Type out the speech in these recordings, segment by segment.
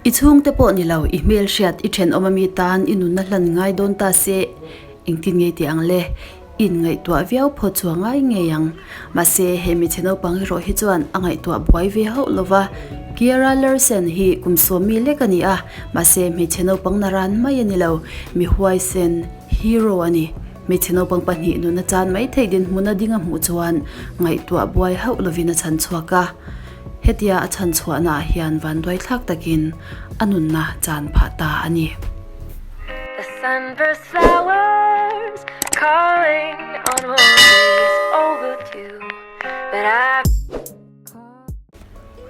I chhungte pawh ni lo, i hmelhriat, i thenawm ami tan i nunna hlan ngai dawn ta se, engtin ngei tih ang le? I inngaihtuah viau phawt chu a ngai ngei ang. Mahse, he hmeichhe naupang erawh hi chuan a ngaihtuah buai ve hauh lo va. Kiara Larsen hi kum sawmi lek a ni a, mahse hmeichhe naupang naran mai a ni lo, mi huaisen, hero a ni. Hmeichhe naupang pahnih nuna chan mai theih dinhmuna ding a hmuh chuan ngaihtuah buai hauh lovin a chhan chhuak a. Hetia a chhan chhuahnaah hian vanduaithlak takin a nunna chan phah ta a ni. The sunburst flowers calling on roses overdue But I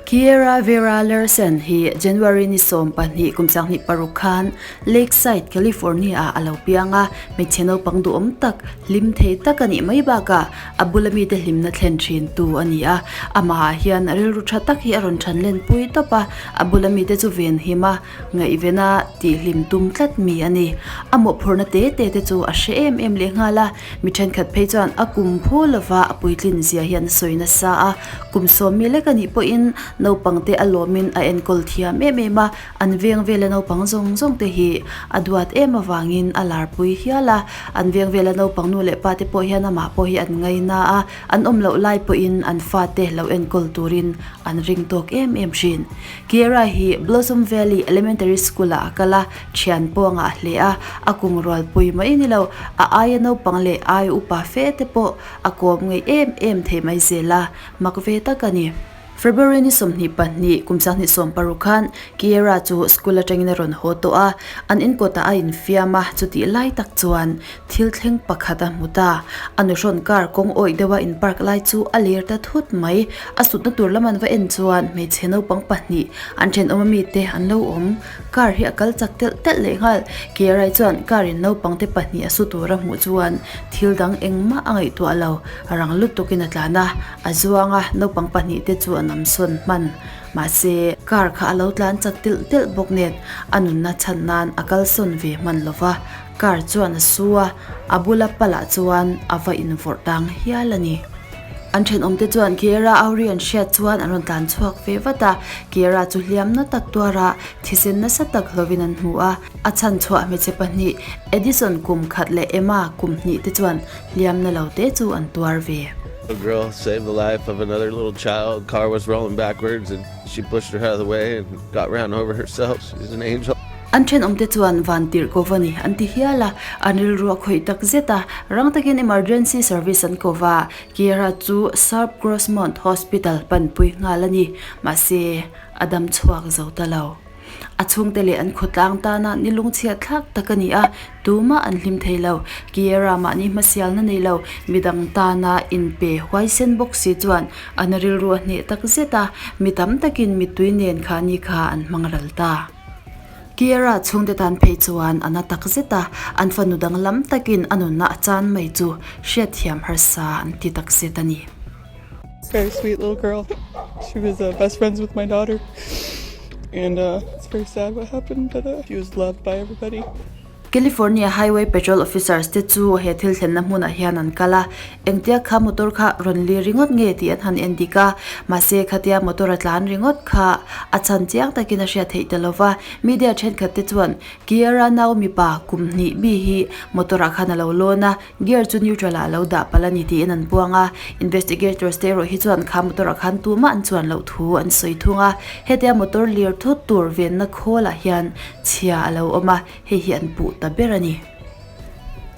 Kiera Vera Larsen hi January ni 12 kum 2006 khan Lakeside, California ah a lo piang a, hmeichhe naupang duhawm tak, hlim thei tak a nih mai bakah a bula mite hlimna thlen thin tu a ni a. Amahah hian rilru tha tak hi a rawn than len pui tawp a, a bula mite chu venhim a, ngaihvena tihhlim tum tlat mi a ni. A mawhphurhna te te te chu a hre em em lehnghal a. Mi thenkhat phei chuan a kum phu lova a puitlin zia hian a sawi nasa a, kum sawmmi lek a nih pawhin naupang te a lawmin a enkawl thiam em em a, an veng vela naupang zawng zawng te hi a duat em avangin a larpui hial a, an veng vela naupang nu leh pa te pawh hian amah pawh hi an ngaina a, an awm loh lai pawhin an fate lo enkawl turin an ring tawk em em thin. Kiara hi Blossom Valley Elementary School ah a kal a, Thian pawh a ngah hle a, a kum rualpui mai ni lo, a aia naupang leh aia upa fe te pawh a kawm ngei em em thei mai zel a, mak ve tak a ni. February ni 22, kum 2016 khan Kiera chu school atangin a rawn haw tawh a, an inkawtah a infiam a, chutih lai tak chuan thil thleng pakhat a hmu ta. A nuhrawn car kawng awih deuha in park lai chu a ler ta thut mai. A sutna tur lam an va en chuan hmeichhe naupang pahnih an thenawm amite an lo awm. Car hi a kal chak telh telh leh nghal. Kerai chuan car in naupang te pahnih a su tur a hmuh chuan thil dang engmah a ngaihtuah lo. Rang lutukin a tlan a, a zuang a, naupang pahnih te chu a nam sawn hman. Mahse, car kha a lo tlan chak telh telh bawk nen a nunna chhan nan a kal sawn ve hman lo va. Car chuan a su a, a bula palah chuan a va invawrh tang hial a ni. An thenawmte chuan Kiera Auri an hriat chuan an rawn tlan chhuak ve vat a, Kiera chu hliam na tak tuara thisen nasa tak hlovin an hmu a, a chhan chhuah hmeichhe pahnih Edison kum khat leh Emma kum hnih te chuan hliam na lo te chu an tuar ve. A girl saved the life of another little child, car was rolling backwards and she pushed her out of the way and got ran over herself, she's an angel. An thenawmte chuan van tirh ko va ni an ti hial a, an rilru a khawih tak zet a, rang takin emergency service an ko va, Kiara chu Sharp Grossmont Hospital panpui nghal a ni, mahse a dam chhuak zo ta lo. A chhungte leh an khawtlang tana ni lungchhiat thlak tak a ni a, tumah an hlim thei lo. Kiara mahni hmasialna nei lo, midang tana inpe huaisen bawk si chuan an rilru a hneh tak zet a, mi tam takin mittui nen kha ni kha an hmang ral ta. Kiara chhungte tan phei chuan a na tak zet a, an fanu danglam takin a nunna a chan mai chu hriatthiam harsa an ti tak zet a ni. Very sweet little girl. She was uh, best friends with my daughter. And uh, it's very sad what happened, but uh, she was loved by everybody. California Highway Patrol officers te chu he thil thlenna hmunah hian an kal a, engtia kha motor kha rawn lir ringawt nge tih an han en dik a, mahse khatia motor a tlan ringawt kha a chhan chiang takin a hriat theih ta lova, media thenkhat te chuan Kiara nau mipa kum hnih mi hi motor ah khan a lo lawn a, gear chu neutral ah a lo dah palh a ni tiin an puang a, investigators te erawh hi chuan kha motor ah khan tumah an chuan loh thu an sawi thung a, hetia motor lir thut tur venna khawl ah hian chhia a lo awm a. Hei hi an puh ta ber a ni.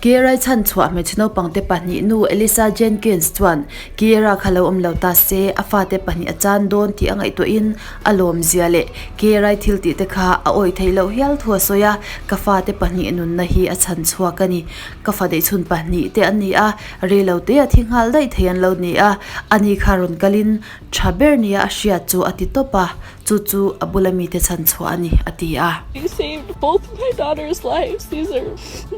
Kiara chhan chhuah hmeichhe naupang te pahnih nu Elisa Jenkins chuan Kiara kha lo awm lo ta se a fate pahnih a chan dawn tih a ngaihtuahin a lawm zia leh Kiara thil tih te kha a awih theih loh hial thu a sawi a, Ka fate pahnih nunna hi a chhan chhuak a ni. Ka fa daihchhun pahnih te an ni a, rei lo te a thi nghal daih thei an lo ni a, ani kha rawn kalin tha ber nia a hriat chu a ti tawp a. Chu chu a bula mite chhan chhuah a ni, a ti a. You saved both of my daughters' lives, these are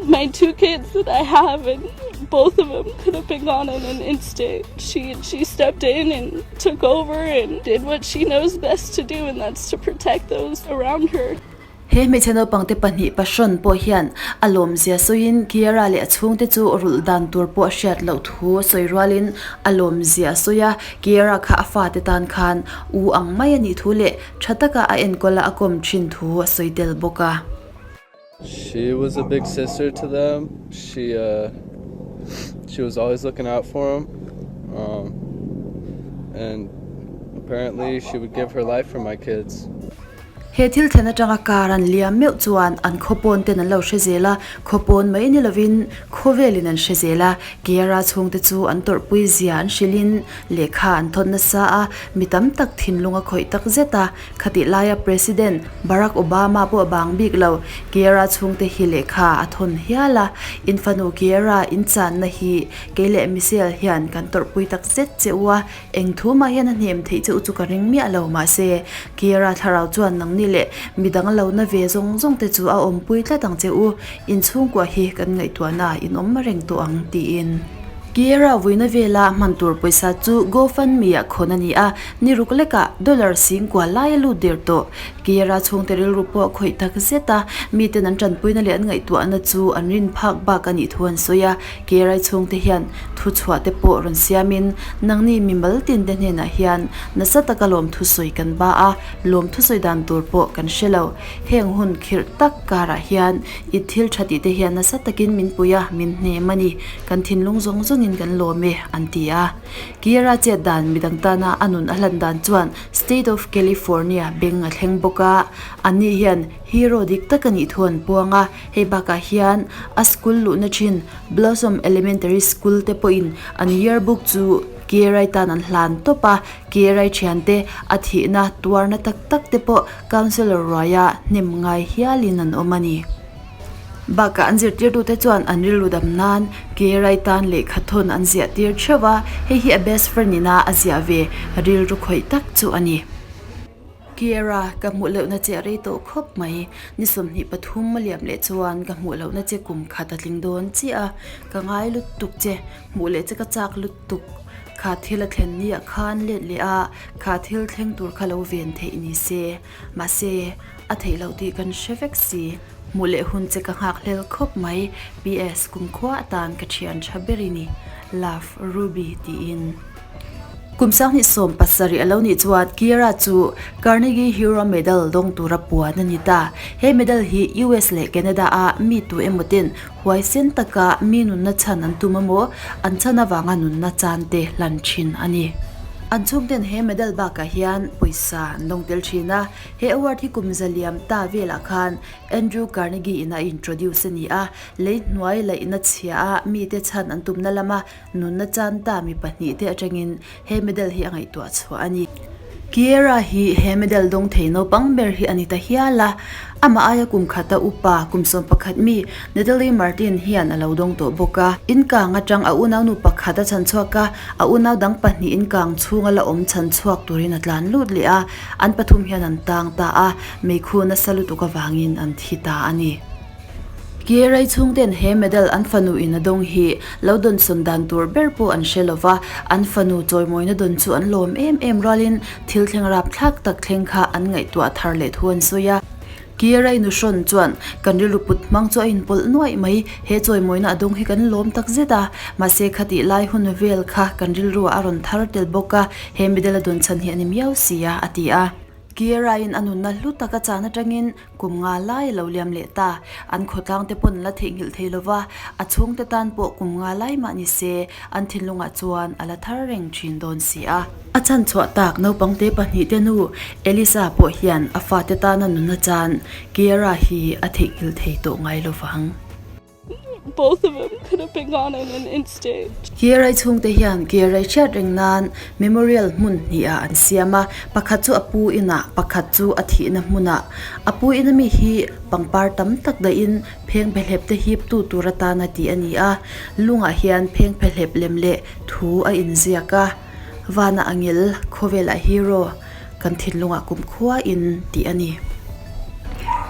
my two kids that I have and both of them could have been gone in an instant. She she stepped in and took over and did what she knows best to do and that's to protect those around her. He hmeichhe naupangte pahnih pahrawn pawh hian a lawmzia sawiin Kiara leh a chhungte chu rulh dan tur pawh a hriat loh thu sawi rualin a lawmzia a sawi a, Kiara kha a fate tan khan u ang mai a nih thu leh tha taka a enkawl a a kawm thin thu a sawi tel bawk a. She was a big sister to them. She uh she was always looking out for them. Um and apparently she would give her life for my kids. He thil thlen atanga kar an liam meuh chuan an khawpawn ten an lo hre zel a, khawpawn mai ni lovin khawvelin an hre zel a, Kiara chhungte chu an tawrhpui zia an hrilhin lehkha an thawn nasa a, mi tam tak thinlung a khawih tak zet a, khatih laia President Barack Obama pawh a bang bik lo, Kiara chhungte hi lehkha a thawn hial a, in fanu Kiara in channa hi kei leh Michelle hian kan tawrhpui tak zet che u a, Eng thu mah hian a hnem theih che u chu ka ring miah lo, mahse, Kiara thlarau chuan nangni leh midang lo na ve zawng zawng te chu a awmpui tlat ang che u, inchhungkua hi kan ngaihtuahna in awm reng tawh ang, tiin. Kiara vuina vela hman tur pawisa chu GoFundMe ah khawn a ni a, ni ruk lekah dollar singkua lai a lut der tawh. Kiara chhungte rilru pawh a khawih tak zet a, miten an tanpuina leh an ngaihtuahna chu an rin phak bak a nih thu an sawi a, Kiara chhungte hian Thuchhuah te pawh rawn siamin nangni mimal tin te hnenah hian nasa taka lawmthu sawi kan ba a, lawmthu sawi dan tur pawh kan hre lo. Heng hun khirh tak karah hian i thil tha tih te hian nasa takin min pui a, min hnem a ni. Kan thinlung zawng zawngin kan lawm e, an ti a. Kiara chet dan midang tana a nun a hlan dan chuan State of California beng a thleng bawk a, anni hian hero dik tak a nih thu an puang a. Hei bakah hian a school luhna thin Blossom Elementary School te pawhin an yearbook chu Kerai tan an hlan tawp a, Kerai thiante a thihna tuarna tak tak te pawh counsellor ruaia hnem ngai hialin an awm a ni. Bakah an zirtirtute chuan an rilru dam nan Kerai tan lehkha thawn an ziah tir theuh a, hei hi a best friend ina a ziah ve rilru khawih tak chu a ni. Kiara, ka hmuh lohna che a rei tawh khawp mai. Ni 23 a liam leh chuan ka hmuh lohna che kum khat a tling dawn chiah a, ka ngai lutuk che, hmuh leh che ka chak lutuk. Kha thil a thlen ni ah khan let leh a, kha thil thleng tur kha lo ven theih ni se. Mahse, a theih loh tih kan hre vek si. Hmuh leh hun che ka nghak hlel khawp mai. PS, Kumkhua atan ka thian tha ber i ni. Love, Ruby tiin. Kum 2017 a lo nih chuan Kiara chu Carnegie Hero Medal dawng tura puan a ni ta. He medal hi US leh Canada a mi tu emaw ten huaisen taka mi nunna chhan an tum emaw an chhan avanga nunna chan te hlan thin a ni. An chhungten he medal bakah hian pawisa an dawng tel thin a. He award hi kum zaliam ta velah khan Andrew Carnegie in a introduce a ni a, lei hnuai laihna chhia a mite chhan an tumna lama Nunna chan ta mi pahnihte atangin he medal hi a ngaihtuah chhuah a ni. Kiera hi he medal dawng thei naupang ber hi a ni ta hial a, amah aia kum khata upa kum 11 mi Natalie Martin hian a lo dawng tawh bawk a. Inkang atang a unaunu pakhat a chhan chhuak a, a unau dang pahnih inkang chhunga la awm chhan chhuak turin a tlan lut leh a, an pathum hian an tang ta a, meikhu nasa lutuk avangin an thi ta a ni. Kiarai chhungten he medal an fanu in a dawng hi lo dawnsawn dan tur ber pawh an hre lova, an fanu chawimawina dawn chu an lawm em em rualin thil thleng rapthlak tak thleng kha an ngaihtuah thar leh thu an sawi a. Kiarai nuhrawn chuan kan rilru put hmang chu a inpawlh nuaih mai, he chawimawina a dawng hi kan lawm tak zet a, mahse khatih lai hun vel kha kan rilruah a rawn thar tel bawk a, he medal a dawn chhan hi a ni miau si a, a ti a. Kiaraiin a nunna hlu tak a chan atangin Kum nga lai a lo liam leh ta. An khawtlang te pawn la theihnghilh thei lova, a chhungte tan pawh kum nga lai mah ni se, an thinlungah chuan a la thar reng thin dawn si a. A chhan chhuah tak naupangte pahnihte nu Elisa pawh hian a fate tana nuna chan Kiara hi a theihnghilh thei tawh ngai lovang. Both of them could have been gone in an instant. Kiarai chhungte hian Kiarai hriat reng nan memorial hmun hnihah an siam a, pakhat chu a pu inah, pakhat chu a thihna hmunah. A pu ina mi hi pangpar tam tak dahin pheng phehlep te hip tu tur atana tih a ni a, lungah hian pheng phehlep lem leh thu a inziak a, Vana angel, khawvelah hero. Kan thinlungah kumkhua in tih a ni.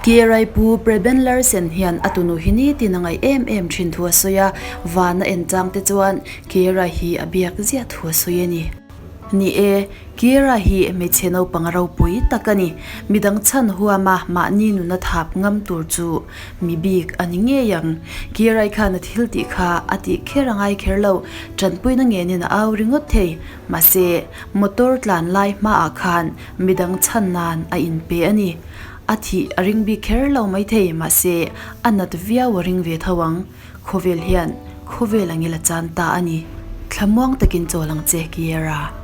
Kiarai pu Preben Larsen hian a tunu hi nitin a ngaih em em thin thu a sawi a, van a en chang te chuan Kiarai hi a biak ziah thu a sawi a ni. Ni e, Kiara hi hmeichhe naupang ropui tak a ni. Midang chhan huama mahni nuna thap ngam tur chu mi bik a ni ngei ang. Kiara-i khan a thil tih kha a tih kher a ngai kher lo, tanpuina ngenin a au ringawt thei. Mahse, motor tlan lai hmaah khan midang chhan nan a inpe a ni. A thih a ring bik kher lo maithei, mahse a nat viau a ring ve tho ang. Khawvel hian khawvel angil a chan ta a ni. Thlamuang takin chawl ang che, Kiara.